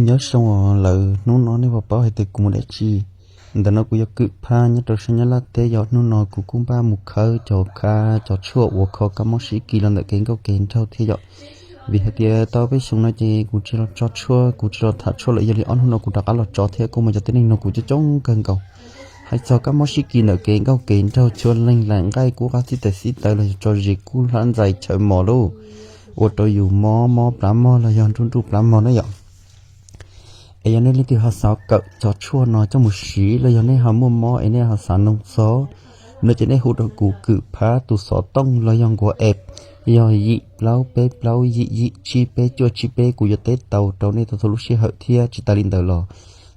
Nyob zoo os lawv, hnub no nej puas paub hais tias kuv mus dab tsi? Ntawm no kuv yog Kwm Phab nyob rau sab Nyab Laj teb, yog hnub no kuv kuj npaj mus khawb cov kab cov tshuaj uas kho kab mob sib kis los ntawm kev nkauj kev nraug thiab yom. Vim hais tias tau peb xyoo no ces kuv tsis los tso tshuaj, kuv tsis los tham tshuaj lawm, yog li ob hnub no kuv rov qab los tso thiab kuj muaj cov tib neeg nug kuv coob coob kawg nkaus. Hais txog kab mob sib kis ntawm kev nkauj kev nraug, txhua leej lam nqaij kub qab xib taws xib taws los yog tso zis kub hlab ntxais chaw mos lauj, ua rau yus mob mob plab mog los yog nruj nruj plab mog na yom. Es yog nej leej twg ho xav kawm cov tshuaj no coj mus siv los yog nej ho muaj mob es nej ho xav noog txog no ces nej hu rau kuv Kwm Phab tus xov tooj los yog nkuav app yog yim plaub peb plaub yim yim tsib peb cuaj tsib peb, kuv yuav teb tau rau nej txhua txhua lub sij hawm thiab tsis tas li ntawd los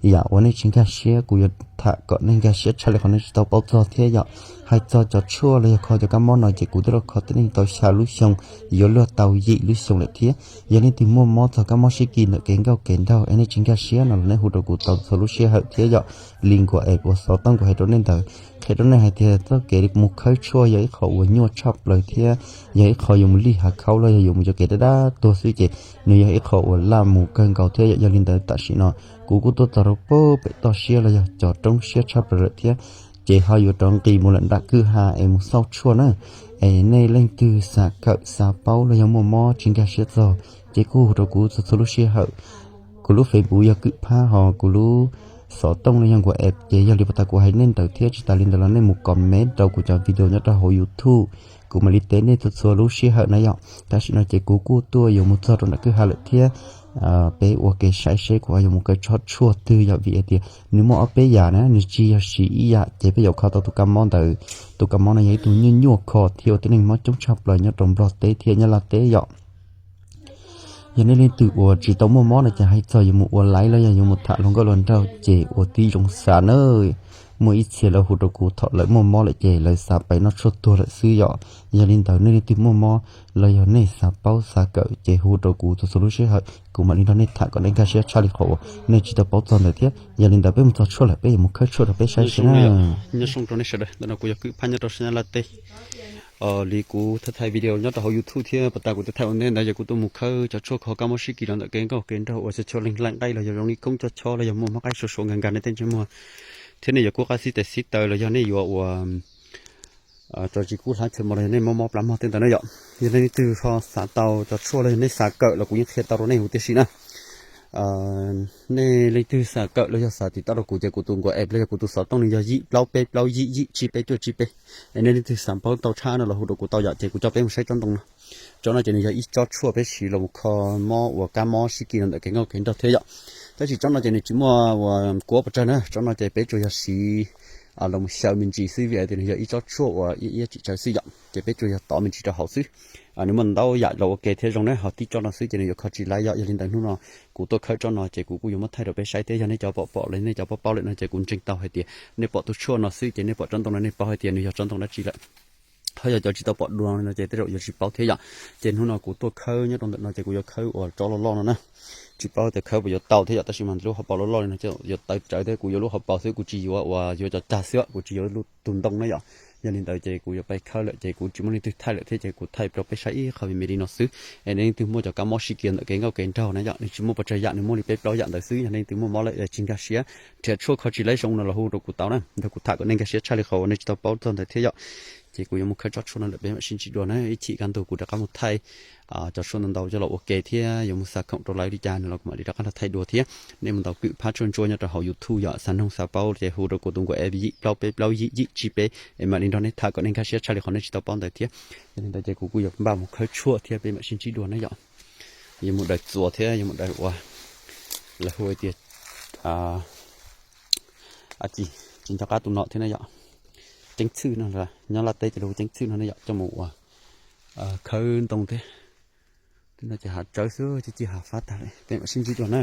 yam uas nej tsis nkag siab kuv yuav tham kom nej nkag siab tshaj li qhov nej tsis tau paub txog thiab yom. Hais txog cov tshuaj los yog kho cov kab mob no ces kuv twb los kho tib neeg tau xya lub xyoo, yuav luag tau yim lub xyoo lawm thiab. Yog leej twg muaj mob txog kab mob sib kis ntawm kev nkauj kev nraug es nej tsis nkag siab no los nej hu rau kuv tau txhua lub sij hawm thiab yom. Li nkuav app uas xov tooj kuv hais rau nej ntawd qhia rau nej hais tias txoj kev mus khawb tshuaj yog ib qho uas nyuaj tshaj plaws thiab yog ib qho yuav mus lij hav khaub los yog yuav mus cov kev dab dab tuag xwb ces nws yog ib qho uas laj mus kawg nkaus thiab yom. Yog li ntawd tam sim no kuv kuj tuaj txog rau pem toj siab los yog cov roob siab tshaj plaws lawm thiab, ces ho yuav rov nqis mus lawm nram kwj ha es mus xauj tshuaj na. Es nej leej twg xav kawm xav paub los yog muaj mob tsis nkag siab txog ces kuj hu rau kuv txhua txhua lub sij hawm. Kuv lub Facebook yog Kwm Phab, ho kuv lub xov tooj los yog nkuav app ces yog li puag ta kuv hais nej ntawd thiab tsis tas li ntawd los nej mus comment rau kuv cov video nyob rau hauv YouTube, kuv mam li teb nej txhua txhua lub sij hawm na yom. Tam sim no ces kuv kuj tuaj yuav mus txog rau nram kwj ha lawm thiab. Peb ua kev saib seb kuv ho yuav mus kawm tsob tshuaj twg yom, vim hais tias nws muaj ob peb yam na, nws tsis yog siv ib yam ces peb yuav kho tau tus kab mob ntawd. Tus kab mob no yog ib tug nyuaj nyuaj kho thiab ua tib neeg mob coob tshaj plaws nyob rau Nplog teb thiab Nyab Laj teb yom. Yog nej leej twg uas tsis tau muaj mob no ces hais txog yuav mus ua laiv los yog yuav mus tham luag nkauj luag nraug ces ua tib zoo xav na. Muaj ib txhia lawv hu rau kuv thaum lawv muaj mob lawm ces lawv xav pais noj tshuaj tuag lawm xwb yom. Yog li ntawd nej leej twg muaj mob los yog nej xav paub xav kawm ces hu rau kuv txhua txhua lub sij hawm, kuv mam li nrog nej tham kom nej nkag siab tshaj li qhov uas nej tsis tau paub txog ntawd thiab. Yog li ntawd peb mus txog tshuaj lawm peb yuav mus khawb tshuaj rau peb saib seb na. Nyob zoo rau nej sawv daws, ntawm no kuv yog Kwm Phab nyob rau sab Nyab Laj teb. Li kuv thaij thaij video nyob rau hauv YouTube thiab puag ta kuv thaij thaij ua ntej ntawd yog kuv tuaj mus khawb cov tshuaj kho kab mob sib kis los ntawm kev nkauj kev nraug uas txhua txhua leej laim nqaij los yog zoo li koob cob chob los yog muaj mob qaib suav suav nkag nkag nej tej ntsej muag thiab nej yuav kub qab xib taws xib taws los yog nej yuav ua tso zis kub hlab chaw mos los yog nej mob mob plab mog tej ntawd na yom. Yog nej leej twg ho xav tau cov tshuaj los yog nej xav kawm los kuv yeej qhia tau rau nej huv tib si na. Nej leej twg xav kawm los yog xav tiv tauj rau kuv ces kuv tus nkuav app los yog kuv tus xov tooj nws yog yim plaub peb plaub yim yim tsib peb cuaj tsib peb. Es nej leej twg xav paub tau tshaj no los hu rau kuv tau yom, ces kuv coj peb mus saib tsob ntoo no. Tsob no ces nws yog ib tsob tshuaj peb siv los mus kho mob uas kab mob sib kis los ntawm kev nkauj kev nraug thiab yom. Tab sis tsob no ces nws tsis muaj uas kuab pes tsawg na, tsob no ces peb tsuas yog siv los mus xyaw me ntsis xwb vim hais tias nws yog ib tsob tshuaj uas iab iab tsis tsawg xwb yom, ces peb tsuas yog tov me ntsis rau hauv xwb. Nws muaj ntau yam los ua ke thiab zoo na, ho tib tsob no xwb ces nws yuav kho tsis laib yom. Yog li ntawd hnub no kuv tuaj khawb tsob no ces kuv kuj yuav muab thaij rau peb saib thiab, yog nej cov pom pom los nej cov paub paub lawm no ces kuv ntseeg tau hais tias nej pom tus tshuaj no xwb ces nej pom tsob ntoo no nej paub hais tias nws yog tsob ntoo dab tsi lawm. Ho yog cov tsis tau pom dua no ces tej zaum yuav tsis paub thiab yom. Ces hnub no kuv tuaj khawb nyob rau ntawm no ces kuv yuav khawb uas tsob loj loj no na. Tsis paub tias khawb puas yuav tau thiab yom, tab sis mas lub hauv paus loj loj li no ces yuav tawv rawv thiab kuv yuav lub hauv paus xwb, kuv tsis yuav uas yuav cov cag xwb, kuv tsis yuav lub tus ntoo na yom. Yog li ntawd ces kuv yuav pais khawb lawm ces kuv tsis muaj leej twg thaij lawm thiab ces kuv thaij rau peb saib ib qho me me li no xwb. Es nej leej twg muaj cov kab mob sib kis ntawm kev nkauj kev nraug na yom, nws tsis muaj pes tsawg yam, nws muaj li peb plaub yam ntawd xwb. Yog nej leej twg muaj mob lawm tsis nkag siab, nrhiav tshuaj kho tsis laib zoo no los hu rau kuv tau na, nrog kuv tham kom nej nkag siab tshaj li qhov uas nej tsis tau paub txog ntawd thiab yom. Ces kuv yuav mus khawb tsob tshuaj no lawm peb mam sib ntsib dua na, ib chim kaj ntug kuv rov qab mus thaij cov tshuaj ntau ntau coj los ua ke thiab yuav mus xa khoom rau lawv li cas no los kuv mam li rov qab los thaij dua thiab. Nej mus ntaus Kwm Phab Tshuaj Ntsuab nyob rau hauv YouTube yom, xav noog xav paub ces hu rau kuv tus nkuav app yim plaub peb plaub yim yim tsib peb es mam li nrog nej tham kom nej nkag siab tshaj li qhov nej tsis tau paub ntawd thiab. Yog li ntawd ces kuv kuj yuav npaj mus khawb tshuaj thiab peb mam sib ntsib dua na yom. Yuav mus daws txuas thiab yuav mus daws ua, lawv hu tias, a, tsis, tsis nco qab tus nom thiab na yom. Ceeb txhwj no, nyob Laj teb ces lawv hu ceeb txhwj no na yom, coj mus ua khawb ntoo thiab. Twb no ces hav tsawv xwb, ci ci hav fab tag li, peb mam sib ntsib dua na.